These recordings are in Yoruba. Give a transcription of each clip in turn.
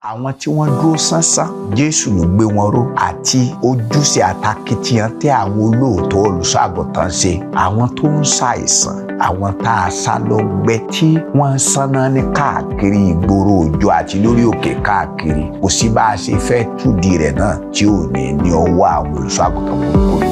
Àwọn tí wọ́n dúró sánsán, Jésù ló gbé wọn ró, àti ojúṣe àtakìtìyàn tí àwọn olóòótọ́ olùṣọ́ àgùntàn ṣe. Àwọn tó ń ṣàìsàn, àwọn tá a sá lọ́gbẹ́, tí wọ́n ń sanná ní káàkiri ìgboro òjò àti lórí òkè káàkiri, kò sí bá a ṣe fẹ́ túdi rẹ̀ náà tí ò ní ní ọwọ́ àwọn olùṣọ́ àgùntàn burúkú ni.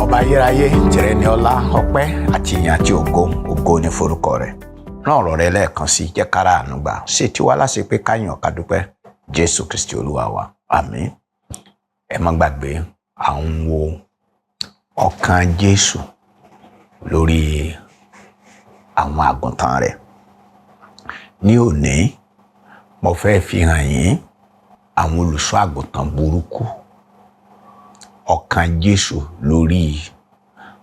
Ọba ayérayé, tìrẹ ni ọlá, ọpẹ́ àti ìyìn àti ògo. Ògo ní forúkọ rẹ̀. Rán ọ̀rọ̀ rẹ lẹ́ẹ̀kan sí, jẹ́ kára àánú gbà. Ṣé tiwa láṣẹ pé káyàn ká dúpẹ́. Jésù Kristi Olúwa wa, àmín. Ẹ má gbàgbé, à ń wo ọkàn Jésù lórí àwọn àgùntàn rẹ̀. Ní òní, mo fẹ́ fi hàn yín àwọn olùṣọ́ àgùntàn burúkú. Ọkàn Jésù lórí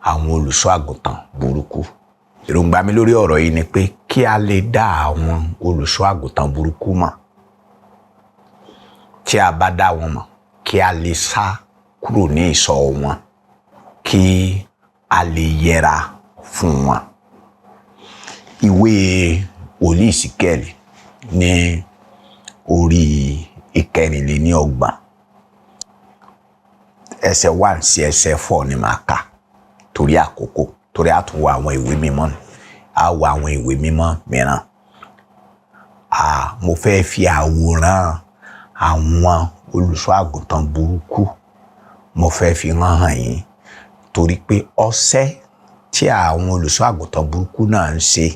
àwọn olùṣọ́ àgùntàn burúkú. Èròǹgbà mi lórí ọ̀rọ̀ yìí ni pé kí a lè dá àwọn olùṣọ́ àgùntàn burúkú mọ̀. Tí a bá dá wọn mọ̀, kí a lè sá kúrò ní ìsọ̀ wọn, kí a lè yẹra fún wọn. Ìwé wòlíì Ìsíkíẹ́lì ní orí 34, ẹsẹ̀ 1 sí ẹsẹ̀ 4 ni màá kà torí àkókò, torí a tún wo àwọn ìwé mímọ́, a wo àwọn ìwé mímọ́ mìíràn. Mo fẹ́ fi àwòrán àwọn olùṣọ́ àgùntàn burúkú, mo fẹ́ fi hàn yín, torí pé ọṣẹ́ tí àwọn olùṣọ́ àgùntàn burúkú náà ń ṣe,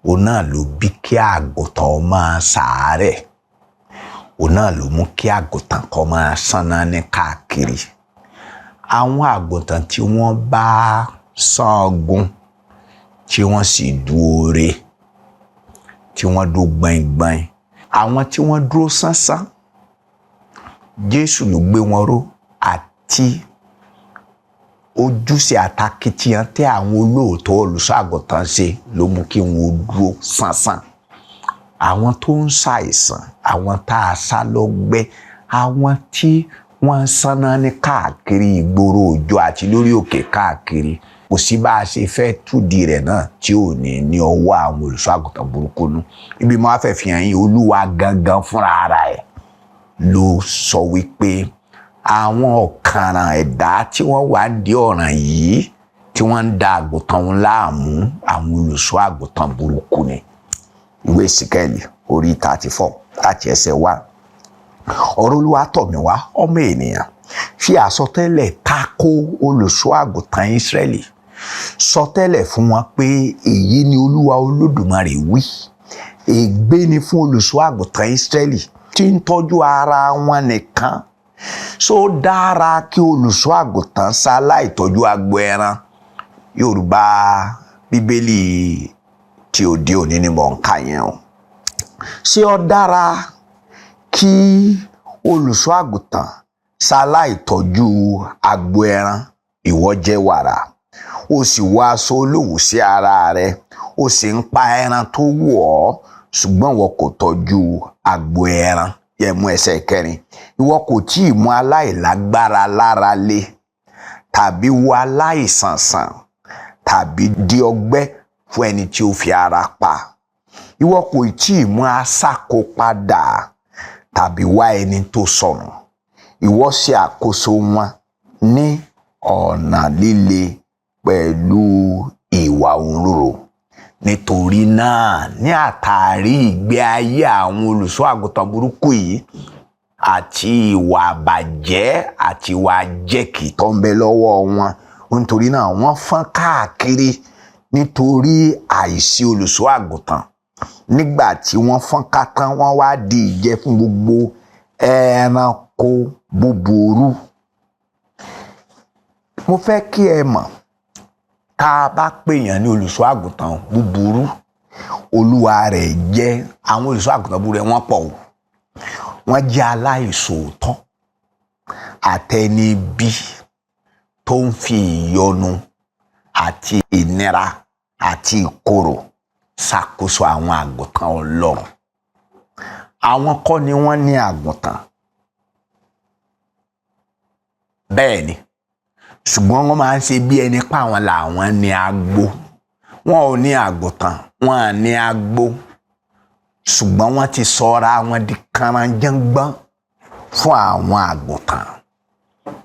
òun náà ló bí kí àgùntàn máa ṣàárẹ̀, òun náà ló mú kí àgùntàn kan máa sanná ní káàkiri. Àwọn àgùntàn tí wọ́n bá sangun, tí wọ́n sì dúore, tí wọ́n dúró gbọ̀ngbọ̀n, àwọn tí wọ́n dúró sánsán, Jésù ló gbé wọn ró, àti ojúṣe àtakìtìyàn tí àwọn olóòótọ́ olùṣọ́ àgùntàn ṣe ló mú kí wọ́n dúró sánsán. Àwọn tó ń ṣàìsàn, àwọn tá a sá lọ́gbẹ́, àwọn tí wọ́n ń sanná ní káàkiri ìgboro òjò àti lórí òkè káàkiri, kò sí bá a ṣe fẹ́ túdi rẹ̀ náà tí ò ní ní ọwọ́ àwọn olùṣọ́ àgùntàn burúkú nú. Ibi mo á fẹ́ fi hàn yín, Olúwa gangan fúnra ara ẹ̀ ló sọ wípé àwọn ọ̀kànràn ẹ̀dá tí wọ́n wà di ọ̀ràn yìí, tí wọ́n ń da àgùntàn wọn láàmú, àwọn olùṣọ́ àgùntàn burúkú ni. Ìwé Ìsíkíẹ́lì orí 34 láti ẹsẹ̀ 1. Ọ̀rọ̀ Olúwa tọ̀ mí wá, ọmọ ènìyàn, fi àsọtẹ́lẹ̀ tako olùṣọ́ àgùntàn Ísírẹ́lì. Sọtẹ́lẹ̀ fún wọn pé èyí ni Olúwa Olódùmarè wí. Ègbé ni fún olùṣọ́ àgùntàn Ísírẹ́lì tí ń tọ́jú ara wọn nìkan. Ṣó dára kí olùṣọ́ àgùntàn ṣaláì tọ́jú agbo ẹran? Yorùbá Bíbélì tí òde òní ni mò ń kà yẹn o. Ṣé ó dára kí olùṣọ́ àgùntàn ṣaláì tọ́jú agbo ẹran? Ìwọ jẹ wàrà, o sì wọ aṣọ olówùú sí ara rẹ, o sì ń pa ẹran tó wù ọ́, ṣùgbọ́n ìwọ kò tọ́jú agbo ẹran. Yẹ mú ẹsẹ̀ 4. Ìwọ kò tí ì mú aláìlágbára lára le, tàbí wo aláìsàn sàn, tàbí di ọgbẹ́ fún ẹni tí ó fi ara pa. Ìwọ kò tí ì mú aṣáko padà, tàbí wá ẹni tó sọnù. Ìwọ ṣe àkóso wọn ní ọ̀nà líle pẹ̀lú ìwà òǹrorò. Nítorí náà, ní àtàrí ìgbé ayé àwọn olùṣọ́ àgùntàn burúkú yìí àti ìwà àbàjẹ́ àti ìwà jẹ́kì tó ń bẹ lọ́wọ́ wọn, nítorí náà wọ́n fọ́n káàkiri nítorí àìsí olùṣọ́ àgùntàn. Nígbà tí wọ́n fọ́n ká tán, wọ́n wá di ìjẹ fún gbogbo ẹranko búburú. Mo fẹ́ kí ẹ mọ̀, tá a bá pèèyàn ní olùṣọ́ àgùntàn búburú, olúwa rẹ̀ jẹ́. Àwọn olùṣọ́ àgùntàn búburú rẹ̀ wọ́n pọ̀ o. Wọ́n jẹ́ aláìṣòótọ́, àtẹnibí tó ń fi ìyọnu àti ìnira àti ìkorò ṣàkóso àwọn àgùntàn Ọlọ́run. Àwọn kọ́ ni wọ́n ní àgùntàn. Bẹ́ẹ̀ ni, ṣùgbọ́n wọ́n máa ń ṣe bí ẹni pa àwọn làwọn ní agbo. Wọn ò ní àgùntàn, wọn à ní agbo, ṣùgbọ́n wọ́n ti sọra wọn di kànáńjàngbọ́n fún àwọn àgùntàn,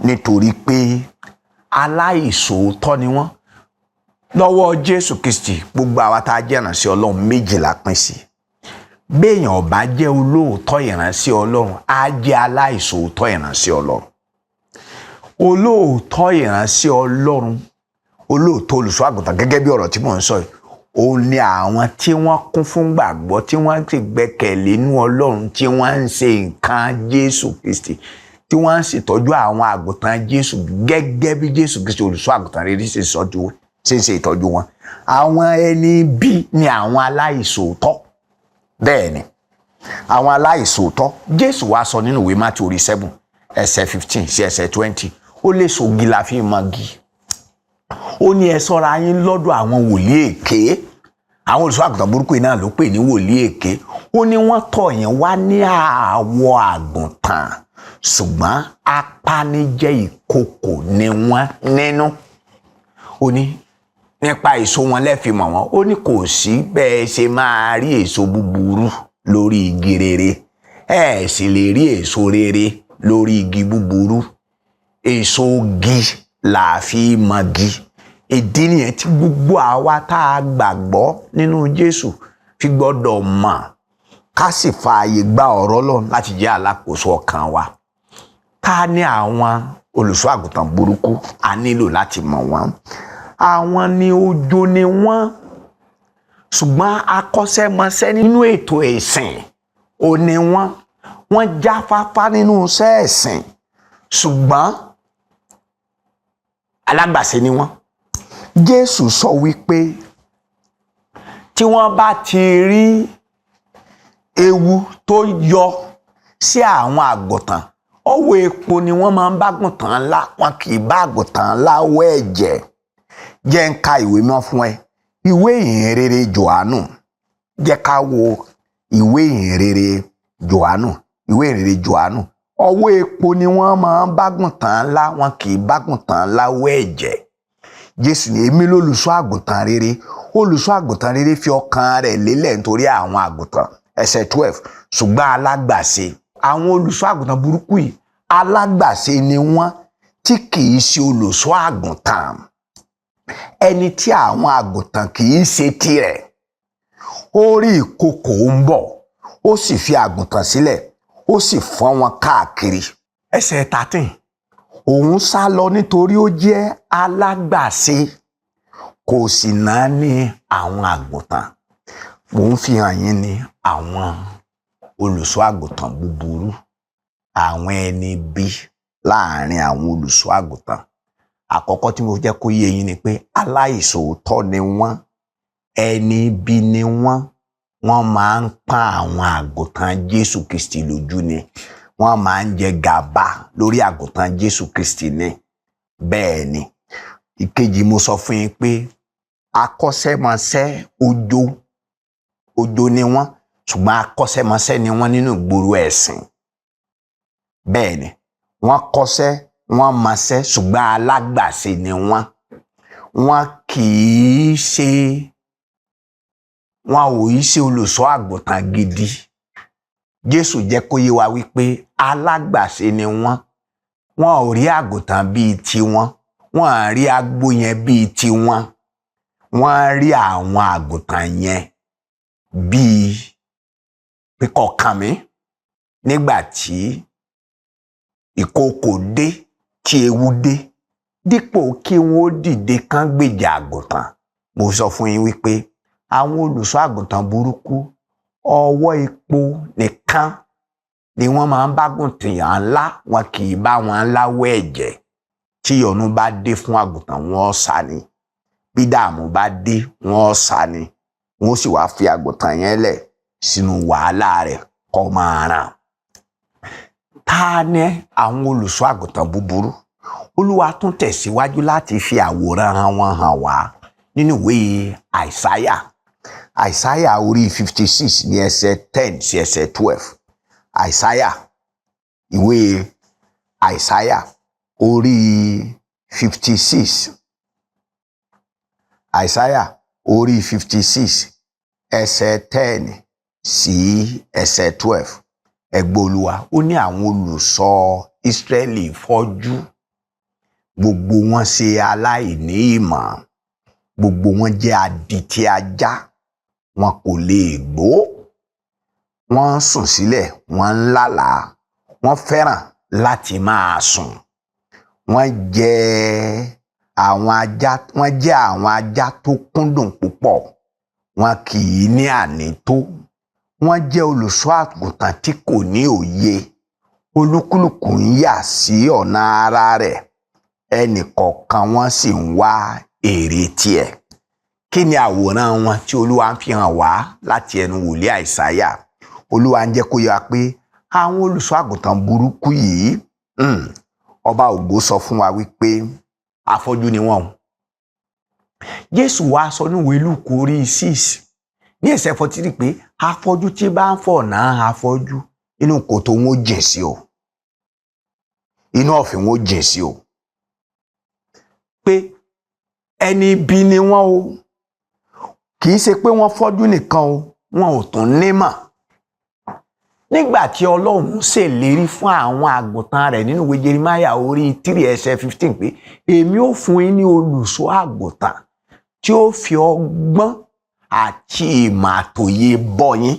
nítorí pé aláìṣòótọ́ ni wọ́n. Lọ́wọ́ Jésù Kristi, gbogbo àwa tá a jẹ́ ìránṣẹ́ Ọlọ́run, méjìlá pín sí. Béèyàn ò bá jẹ́ olóòótọ́ ìránṣẹ́ Ọlọ́run, á jẹ́ aláìṣòótọ́ ìránṣẹ́ Ọlọ́run. Olóòótọ́ ìránṣẹ́ Ọlọ́run, olóòótọ́ olùṣọ́ àgùntàn, gẹ́gẹ́ bí ọ̀rọ̀ tí mò ń sọ yìí, òun ni àwọn tí wọ́n kún fún gbàgbọ́, tí wọ́n sì gbẹ́kẹ̀lé inú Ọlọ́run, tí wọ́n ń ṣe nǹkan Jésù Kristi, tí wọ́n ń ṣètọ́jú àwọn àgùntàn Jésù gẹ́gẹ́ bí Jésù Kristi olùṣọ́ àgùntàn rere ṣe sọ́jú, ṣe ń ṣe ìtọ́jú wọn. Àwọn ẹni bí ni àwọn aláìṣòótọ́. Bẹ́ẹ̀ ni, àwọn aláìṣòótọ́. Jésù wá sọ nínú ìwé Mátíù orí 7 ẹsẹ̀ 15 sí ẹsẹ̀ 20, ó lè ṣògi la fi mọgi. Ó ní ẹ ṣọ́ra yín lọ́dọ̀ àwọn wòlíì èké. Àwọn olùṣọ́ àgùntàn burúkú yìí náà ló pè ní wòlíì èké. Ó ní wọ́n tọ̀ yín wá ní àwọ̀ àgùntàn, ṣùgbọ́n apanijẹ ìkookò ni wọ́n nínú. Ó ní nípa èso wọn lẹ fi mọ̀ wọ́n. Ó ní kò sí bẹ́ẹ̀ ṣe máa rí èso búburú lórí igi rere, ẹ sì lè rí èso rere lórí igi búburú. Èso igi là fi mọgi. Ìdí nìyẹn tí gbogbo àwa tá a gbàgbọ́ nínú Jésù fi gbọ́dọ̀ mọ̀, ká sì fààyè gba ọ̀rọ̀ Ọlọ́run láti jẹ́ alákòóso ọkàn wa. Ká ní àwọn olùṣọ́ àgùntàn burúkú, a nílò láti mọ̀ wọ́n. Àwọn ni ojo ni wọ́n, ṣùgbọ́n akọ́ṣẹ́mọṣẹ́ nínú ètò ẹ̀sìn ò ní wọ́n. Wọ́n jáfáfá nínú iṣẹ́ ẹ̀sìn, ṣùgbọ́n alágbàṣe ni wọ́n. Jésù sọ wípé tí wọ́n bá ti rí ewu tó yọ sí àwọn àgùntàn, ọwọ́ epo ni wọ́n máa ń bá àgùntàn ńlá, wọn kì í bá àgùntàn ńlá wẹ̀ ẹ̀jẹ̀. Jẹ́ ń ka ìwé mọ́ fún ẹ, ìwé ìhìnrere Jòhánù. Jẹ́ ká wo ìwé ìhìnrere Jòhánù, ìwé ìhìnrere Jòhánù. Ọwọ́ epo ni wọ́n máa ń bá àgùntàn ńlá, wọn kì í bá àgùntàn ńlá wẹ̀ ẹ̀jẹ̀. Jésù ní èmi lólùṣọ́ àgùntàn rere. Olùṣọ́ àgùntàn rere fi ọkàn rẹ̀ lélẹ̀ nítorí àwọn àgùntàn. Ẹsẹ̀ 12, ṣùgbọ́n alágbàṣe, àwọn olùṣọ́ àgùntàn burúkú yìí, alágbàṣe ni wọ́n tí kì í ṣe olùṣọ́ àgùntàn, ẹni tí àwọn àgùntàn kì í ṣe tirẹ̀. Ó rí ìkookò ń bọ̀, ó sì fi àgùntàn sílẹ̀, ó sì fọ́n wọn káàkiri. Ẹsẹ̀ 13, òun sá lọ nítorí ó jẹ́ alágbàṣe, kò sì náání àwọn àgùntàn. Mò ń fi hàn yín ní àwọn olùṣọ́ àgùntàn búburú, àwọn ẹni bí láàrin àwọn olùṣọ́ àgùntàn. Àkọ́kọ́ tí mo jẹ́ kó yé yín ni pé aláìṣòótọ́ ni wọ́n, ẹni bí ni wọ́n. Wọ́n máa ń pọ́n àwọn àgùntàn Jésù Kristi lójú ni. Wọ́n máa ń jẹ gàba lórí àgùntàn Jésù Kristi ni. Bẹ́ẹ̀ ni. Ìkejì, mo sọ fún yín pé akọ́ṣẹ́mọṣẹ́ ojo ojo ni wọ́n, ṣùgbọ́n akọ́ṣẹ́mọṣẹ́ ni wọ́n nínú ìgboro ẹ̀sìn. Bẹ́ẹ̀ ni, wọ́n kọ́ṣẹ́, wọ́n mọṣẹ́, ṣùgbọ́n alágbàṣe ni wọ́n. Wọ́n kì í ṣe, wọn ò í ṣe olùṣọ́ àgùntàn gidi. Jésù jẹ́ kó yé wa wípé alágbàṣe ni wọ́n. Wọn ò rí àgùntàn bíi tiwọn, wọn à rí agbo yẹn bíi tiwọn. Wọ́n rí àwọn àgùntàn yẹn bíi pé kọ̀ọ̀kan mi. Nígbà tí ìkookò dé, tí ewu dé, dípò kí wọ́n ó dìde kán gbèjà àgùntàn, mo sọ fún yín wípé àwọn olùṣọ́ àgùntàn burúkú, ọwọ́ epo nìkan ni wọ́n máa ń bá àgùntàn ńlá, wọn kì í bá wọn láwọ̀ ẹ̀jẹ̀. Tí ìyọnu bá dé fún àgùntàn, wọn sá ni. Bí dààmú bá dé, wọn sá ni. Wọn ó sì wá fi àgùntàn yẹn lẹ̀ sínú wàhálà rẹ̀ kó máa ràn. Ta ni àwọn olùṣọ́ àgùntàn búburú? Olúwa tún tẹ̀síwájú láti fi àwòrán wọn hàn wá nínú ìwé Àìsáyà. Àìsáyà orí 56 ní ẹsẹ̀ 10 sí ẹsẹ̀ 12. Àìsáyà, ìwé Àìsáyà orí 56, Àìsáyà orí 56 ẹsẹ̀ 10 sí ẹsẹ̀ 12. Ẹgbẹ́ Olúwa, ó ní àwọn olùṣọ́ Ísírẹ́lì fọ́jú, gbogbo wọn ṣe aláìní ìmọ̀, gbogbo wọn jẹ́ adití ajá, wọn kò lè gbó, wọ́n ń sùn sílẹ̀, wọ́n ń lálàá, wọ́n fẹ́ràn láti máa sùn, wọ́n jẹ́ àwọn ajá, wọ́n jẹ́ àwọn ajá tó kúndùn púpọ̀, wọn kì í ní ànító, wọ́n jẹ́ olùṣọ́ àgùntàn tí kò ní òye, olúkúlùkù ń yà sí ọ̀nà ara rẹ̀, ẹnì kọ̀ọ̀kan wọn sì ń wá èrè tiẹ̀. Kí ni àwòrán wọn tí Olúwa ń fi hàn wá láti ẹnu wòlíì Àìsáyà? Olúwa ń jẹ́ kó yé wa pé àwọn olùṣọ́ àgùntàn burúkú yìí, ọba ògo sọ fún wa wípé afọ́jú ni wọ́n o. Jésù wá sọ ní ìwé Lúùkù orí 6 ní ẹsẹ̀ 43 pé afọ́jú tí bá ń fọ̀nà afọ́jú, inú kòtò wọn ó jìn sí o, inú ọ̀fìn wọn ó jìn sí o, pé ẹni ibi ni wọ́n o. Kì í ṣe pé wọ́n fọ́jú nìkan o, wọn ò tún nímọ̀. Nígbà tí Ọlọ́run ṣèlérí fún àwọn àgùntàn rẹ̀ nínú ìwé Jeremáyà orí 3 ẹsẹ̀ 15 pé èmi ó fún yín ní olùṣọ́ àgùntàn tí ó fi ọgbọ́n àti ìmọ̀ àtòye bọ́ yín.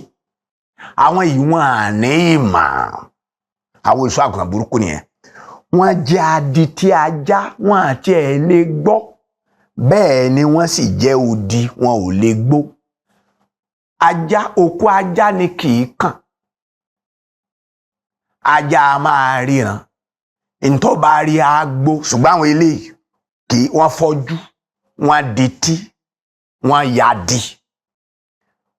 Àwọn yìí wọ́n à ní ìmọ̀. Àwọn olùṣọ́ àgùntàn burúkú nìyẹn. Wọ́n jẹ́ adití ajá, wọ́n àti ẹ̀ lè gbọ́, bẹ́ẹ̀ ni wọ́n sì jẹ́ odi, wọn ò lè gbó. Ajá, òkú ajá ni kì í kàn. Ajá a máa ríran, ntọ́ bá rí á gbó, ṣùgbọ́n àwọn eléyìí kì í, wọ́n fọ́jú, wọ́n dití, wọ́n yadi,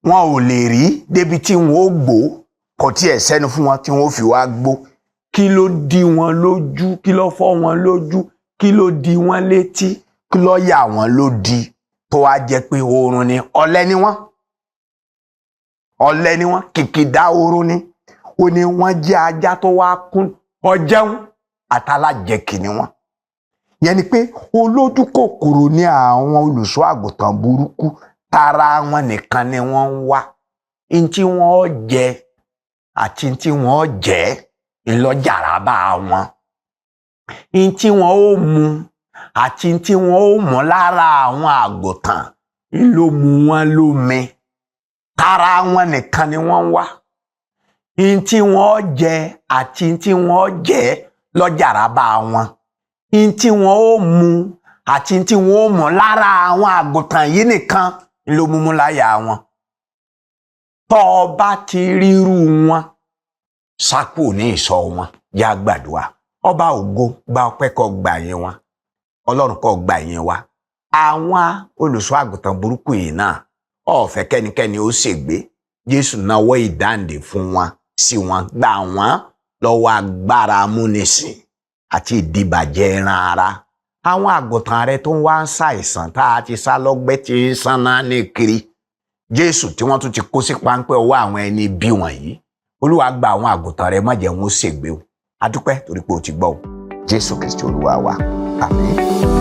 wọn ò lè rí débi tí wọn ó gbó, kò tiẹ̀ sẹ́nu fún wọn tí wọn ó fi wá gbó. Kí ló dí wọn lójú? Kí ló fọ́ wọn lójú? Kí ló dí wọn létí? Kí ló yà wọn lódì tó wá jẹ́ pé oorun ni? Ọ̀lẹ ni wọ́n, ọ̀lẹ ni wọ́n, kìkìdá oorun ni. Ó ní wọ́n jẹ́ ajá tó wá kún ọjẹun àtàlájẹkì ni wọ́n. Yẹn ni pé olójú kòkòrò ní àwọn olùṣọ́ àgùntàn burúkú, tara wọn nìkan ni wọ́n ń wá. Ntí wọ́n jẹ àti ntí wọ́n jẹ ńlọjàrá bá wọn, ntí wọ́n ó mu àti ntí wọ́n ó mú lára àwọn àgùntàn ló mú wọn lómi. Tara wọn nìkan ni wọ́n ń wá. Ntí wọ́n jẹ àti ntí wọ́n jẹ lọ́jàrá bá wọn, ntí wọ́n ó mu àti ntí wọ́n ó mú lára àwọn àgùntàn yìí nìkan ló mú mú láyà wọn. Tọ́ ọ bá ti ríru wọn, sákò ní ìsọ wọn. Yá gbàdúrà. Ọba ògo, gba ọpẹ́, kó gbà yín wọn. Ọlọ́run, kó gbà yín wa. Àwọn olùṣọ́ àgùntàn burúkú yìí náà, ó fẹ́ kẹ́nikẹ́ni ó ṣègbé. Jésù náwó ìdáǹdè fún wọn sí wọn, gbà wọ́n lọ́wọ́ agbára amúnisìn àti ìdìbàjẹ́ ẹran ara. Àwọn àgùntàn rẹ tó ń wá ń ṣàìsàn, tá a ti sá lọ́gbẹ́ tí ń sanná ní kiri, Jésù, tí wọ́n tún ti kó sí páńpẹ́ ọwọ́ àwọn ẹni bí wọ̀nyí, Olúwa, gba àwọn àgùntàn rẹ, má jẹ́ wọn ó ṣègbé o. A dúpẹ́ torí pé o ti gbọ́ o. Jésù Kristi Olúwa wa, àmín.